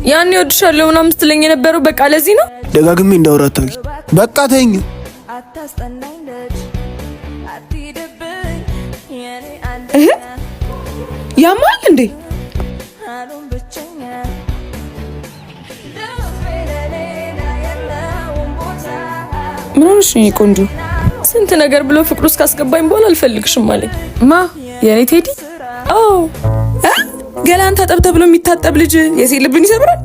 ያኔ እወድሻለሁ ምናምን ስትለኝ የነበረው በቃ ለዚህ ነው። ደጋግሜ እንዳወራ አታውቂ። በቃ ተይኝ። ያማል እንዴ? ምን ሆነሽ ነው የኔ ቆንጆ? ስንት ነገር ብሎ ፍቅሩ እስካስገባኝ በኋላ አልፈልግሽም አለኝ። ማ የኔ ቴዲ? አዎ። ገላን ታጠብ ተብሎ የሚታጠብ ልጅ የሴት ልብን ይሰብራል።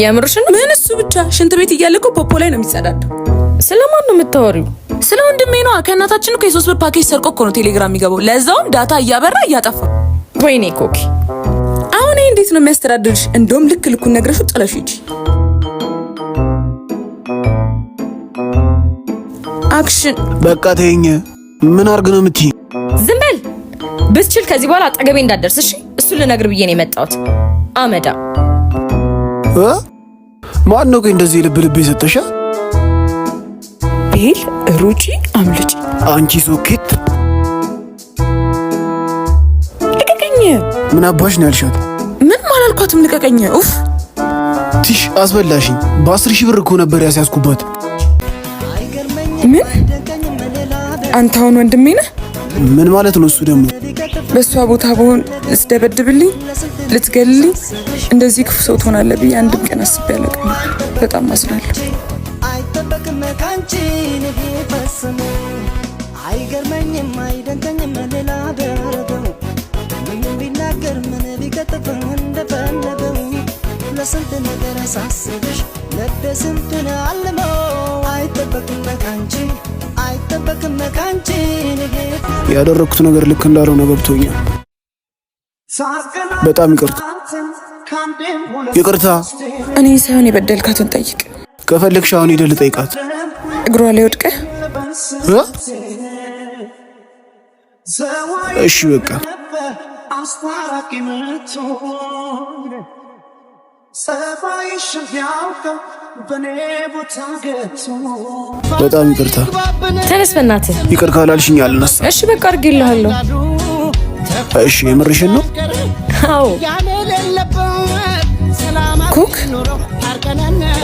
የምርሽን ነው? ምን እሱ ብቻ ሽንት ቤት እያለ እኮ ፖፖ ላይ ነው የሚጸዳደው። ስለማን ነው የምታወሪው? ስለ ወንድሜ ነዋ። ከእናታችን እኮ የ3 ብር ፓኬጅ ሰርቆ እኮ ነው ቴሌግራም የሚገባው። ለዛውም data እያበራ እያጠፋ። ወይኔ ኮኪ፣ አሁን ይሄ እንዴት ነው የሚያስተዳድርሽ? እንደውም ልክ ልኩን ነግረሽው ጥለሽ ሂጂ። Action። በቃ ተይኝ። ምን አርግ ነው የምትይኝ? ዝም በል። ብትችል ከዚህ በኋላ አጠገቤ እንዳትደርስ እሺ። እሱን ልነግር ብዬ ነው የመጣሁት። አመዳ። እ? ማን ነው ቆይ እንደዚህ ልብ ልብ የሰጠሽ? ቤል ሩጪ አምልጪ። አንቺ ሶኬት። ልቀቀኝ። ምን አባሽ ነው ያልሻት? ምንም አላልኳትም። ልቀቀኝ። ኡፍ። ቲሽ አስበላሽኝ። በ10,000 ብር እኮ ነበር ያስያዝኩባት። ምን? አንተ አሁን ወንድሜ ነህ? ምን ማለት ነው እሱ ደግሞ? በእሷ ቦታ በሆን ልትደበድብልኝ፣ ልትገልልኝ፣ እንደዚህ ክፉ ሰው ትሆናለህ ብዬ አንድም ቀን አስቤ አላውቅም። በጣም አዝናለሁ። አይጠበቅም ካንቺ ንጌ ፈጽሞ፣ አይገርመኝም አይደንቀኝም ሌላ ቢያረገው፣ ምን ቢናገር ምን ቢቀጥፍ እንደፈለገው፣ ለስንት ነገር አሳስብሽ ልቤ ስንቱን አልመው፣ አይጠበቅም ካንቺ፣ አይጠበቅም ካንቺ ንጌ። ያደረግኩት ነገር ልክ እንዳልሆነ ገብቶኛል። በጣም ይቅርታ፣ ይቅርታ። እኔ ሳይሆን የበደልካትን ጠይቅ። ከፈለግሽ አሁን ሄደህ ልጠይቃት። እግሯ ላይ ወድቀህ። እ? እሺ በቃ። በጣም ይቅርታ። ተነስ በእናትህ። ይቅር ካላልሽኝ አልነሳም። እሺ በቃ አድርጌልሃለሁ። እሺ የምርሽን ነው? አዎ። ኮክ፣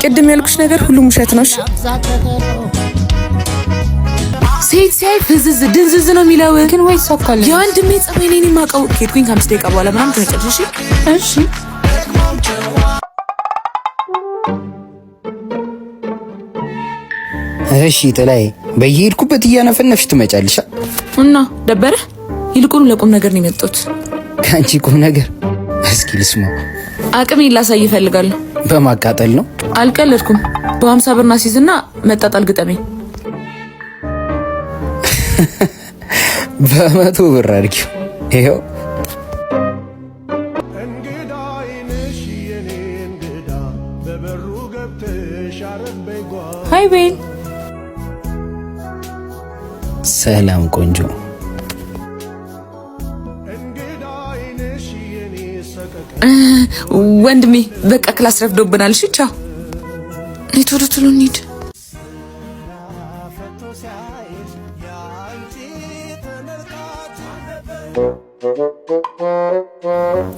ቅድም ያልኩሽ ነገር ሁሉም ውሸት ነው። እሺ? ሴት ሲያይ ፍዝዝ ድንዝዝ ነው የሚለው። ግን ወይ ይሳካል። የወንድሜ ጸባይ እኔን የማውቀው። ከሄድኩኝ ከ5 ደቂቃ በኋላ ምናምን ትመጫለሽ። እሺ? እሺ። እሺ ጥላዬ፣ በየሄድኩበት እያነፈነፍሽ ትመጫለሽ። እና ደበረ? ይልቁኑ ለቁም ነገር ነው የመጣሁት። ከአንቺ ቁም ነገር እስኪ ልስማ። አቅሜን ላሳይ እፈልጋለሁ። በማቃጠል ነው? አልቀለድኩም። በ50 ብር ናሲዝና መጣጣል ግጠመኝ። በ100 ብር አድርጊው። ይኸው። እንግዳ አይንሽ የኔ እንግዳ፣ በበሩ ገብተሽ አረበይ ጓ Hi ቤል። ሰላም ቆንጆ። እንግዳ አይንሽ የኔ ሰቀቀን። ወንድሜ በቃ class ረፍዶብናል። እሺ ቻው። እኔ ቶሎ ቶሎ እንሂድ። ፈቶ ሲያይሽ የአንቺ ተመልካች።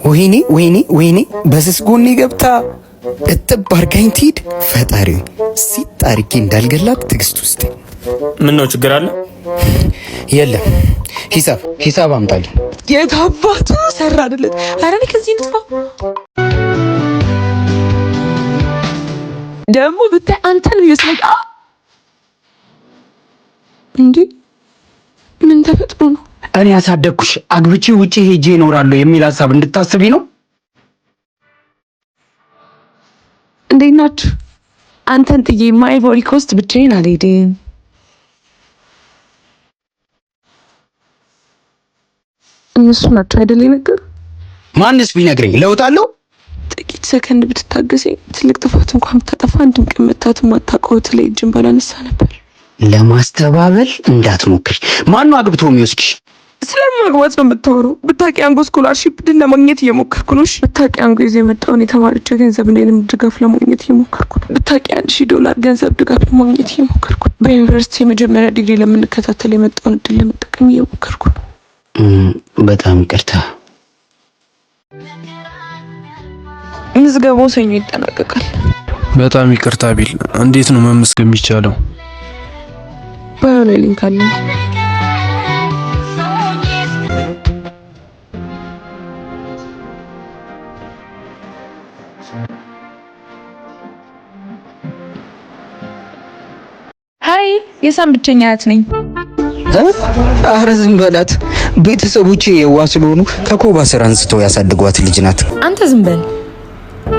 ወይኔ ወይኔ ወይኔ፣ በስስ ጎኔ ገብታ እጥብ አርጋኝ ትሂድ። ፈጣሪ ሲጥ አርጌ እንዳልገላት ትዕግስት ውስጥ። ምን ነው፣ ችግር አለ? የለም፣ ሂሳብ ሂሳብ አምጣልኝ። የታባቱ ሰራ አይደለት። ኧረ እኔ ከዚህ እንጥፋ። ደግሞ ብታይ አንተን የሚመስለኝ። እንዴ፣ ምን ተፈጥሮ ነው? እኔ ያሳደግኩሽ አግብቼ ውጪ ሄጄ እኖራለሁ የሚል ሀሳብ እንድታስቢ ነው? እንዴት ናችሁ? አንተን ጥዬማ አይቮሪ ኮስት ብቻዬን አልሄድም። እነሱ ናቸው አይደል የነገሩ? ማንስ ቢነግረኝ ለውጥ አለው? ጥቂት ሰከንድ ብትታገሰኝ፣ ትልቅ ጥፋት እንኳን ብታጠፋ አንድም ቀን መታት የማታውቀው ላይ እጅን ባላነሳ ነበር። ለማስተባበል እንዳትሞክሪ። ማነው አግብቶ የሚወስድሽ? ስለማግባት ነው የምታወራው? ብታውቂ አንጎ scholarship ድል ለማግኘት እየሞከርኩ ነው። እሺ ብታውቂ አንጎ ይዞ የመጣውን የተማሪዎች የገንዘብ እና የልምድ ድጋፍ ለማግኘት እየሞከርኩ ነው። ብታውቂ 1,000 ዶላር ገንዘብ ድጋፍ ለማግኘት እየሞከርኩ ነው። በዩኒቨርሲቲ የመጀመሪያ ዲግሪ ለምንከታተል የመጣውን እድል ለመጠቀም እየሞከርኩ ነው። በጣም ይቅርታ። ምዝገባ ምዝገባው ሰኞ ይጠናቀቃል። በጣም ይቅርታ ቢል፣ እንዴት ነው መመዝገብ የሚቻለው? Bio ላይ link አለ። Hi፣ የሳም ብቸኛ አያት ነኝ። ኧረ ዝም በላት። ቤተሰቦቼ የዋህ ስለሆኑ ከኮባ ስር አንስተው ያሳድጓት ልጅ ናት። አንተ ዝም በል።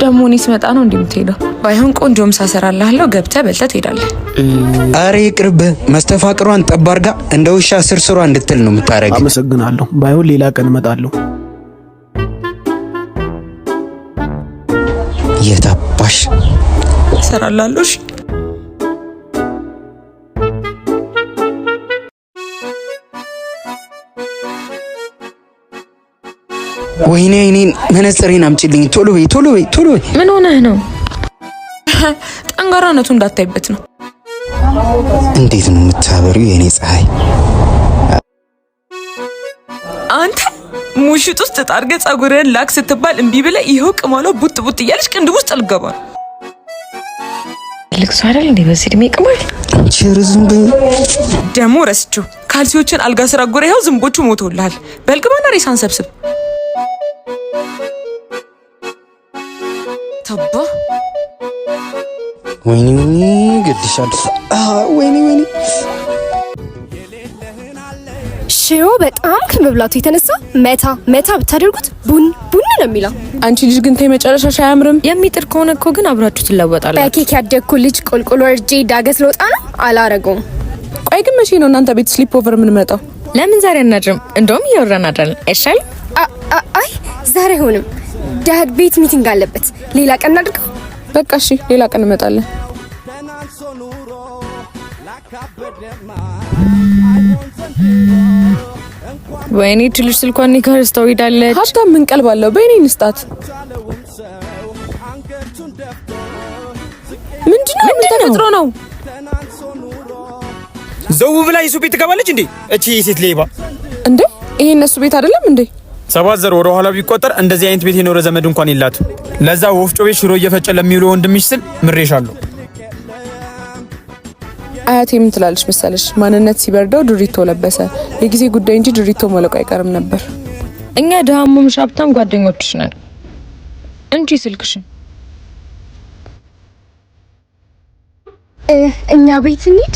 ደግሞ እኔ ስመጣ ነው እንዲህ የምትሄደው? ባይሆን ቆንጆ ምሳ እሰራልሃለሁ፣ ገብተህ በልተህ ትሄዳለህ። አረ ይቅርብህ። መስተፋቅሯን ጠብ አድርጋ እንደ ውሻ ስርስሯ እንድትል ነው የምታረግ። አመሰግናለሁ። ባይሆን ሌላ ቀን እመጣለሁ። የታባሽ እሰራልሃለሁ። እሺ። ወይኔ አይኔን፣ መነጽሬን አምጪልኝ። ቶሎ በይ፣ ቶሎ በይ፣ ቶሎ በይ። ምን ሆነህ ነው? ጠንካራነቱ እንዳታይበት ነው። እንዴት ነው የምታበሪው የኔ ፀሐይ? አንተ ሙሽጥ ውስጥ ጣርገ ጸጉርህን ላክ ስትባል እምቢ ብለህ ይኸው ቅማሏ ቡጥ ቡጥ እያለች ቅንድብ ውስጥ ልገባ ነው። ትልቅ ሰው አይደል እንዴ? በዚህ እድሜ ቅማል። አንቺ ኧረ ዝም በይ። ደግሞ ረስቼው ካልሲዎችን አልጋ ስራ ጎረ ይኸው ዝንቦቹ ሞተውልሃል። በልግባና ሬሳን ሰብስብ። ተባ። ወይኔ ወይኔ፣ ገድሻለሁ። ወይኔ ወይኔ። ሽሮ በጣም ከመብላቱ የተነሳ መታ መታ ብታደርጉት ቡን ቡን ነው የሚለው። አንቺ ልጅ ግን ተይ፣ መጨረሻሽ አያምርም። የሚጥር ከሆነ እኮ ግን አብራችሁ ትለወጣላችሁ። በኬክ ያደግኩ ልጅ ቁልቁል ወርጄ ዳገት ልወጣ ነው? አላረገውም። ቆይ ግን መቼ ነው እናንተ ቤት sleep over የምንመጣው? ለምን ዛሬ አናድርም? እንደውም እያወራን አድራለን። አይሻልም? አይ፣ ዛሬ አይሆንም። Dad ቤት meeting አለበት። ሌላ ቀን እናድርገው። በቃ እሺ፣ ሌላ ቀን እንመጣለን። ተናንሶ ኑሮ ላካበደማ አይሆን ዘንድሮ እንኳን ወይኔ፣ ይህች ልጅ ስልኳን እኔ ጋር ረስታው ሄዳለች። ሀብታም ምን ቀልብ አለው? በእኔ እንስጣት። ቻለውም ሰው አንገቱን ደፍቶ ምንድነው? ምን ተፈጥሮ ነው? ተናንሶ ኑሮ ዘው ብላ የሱ ቤት ትገባለች እንዴ? እቺ የሴት ሌባ! እንዴ፣ ይሄ እነሱ ቤት አይደለም እንዴ? ሰባት ዘር ወደ ኋላ ቢቆጠር እንደዚህ አይነት ቤት የኖረ ዘመድ እንኳን የላትም። ለዛ ወፍጮ ቤት ሽሮ እየፈጨ ለሚውለው ወንድምሽ ስል ምሬሻለሁ። አያቴ ምን ትላለች መሰለሽ? ማንነት ሲበርደው ድሪቶ ለበሰ። የጊዜ ጉዳይ እንጂ ድሪቶ መለቁ አይቀርም ነበር። እኛ ድሃም ሀብታም ጓደኞችሽ ነን እንጂ ስልክሽን እኛ ቤት እንሂድ።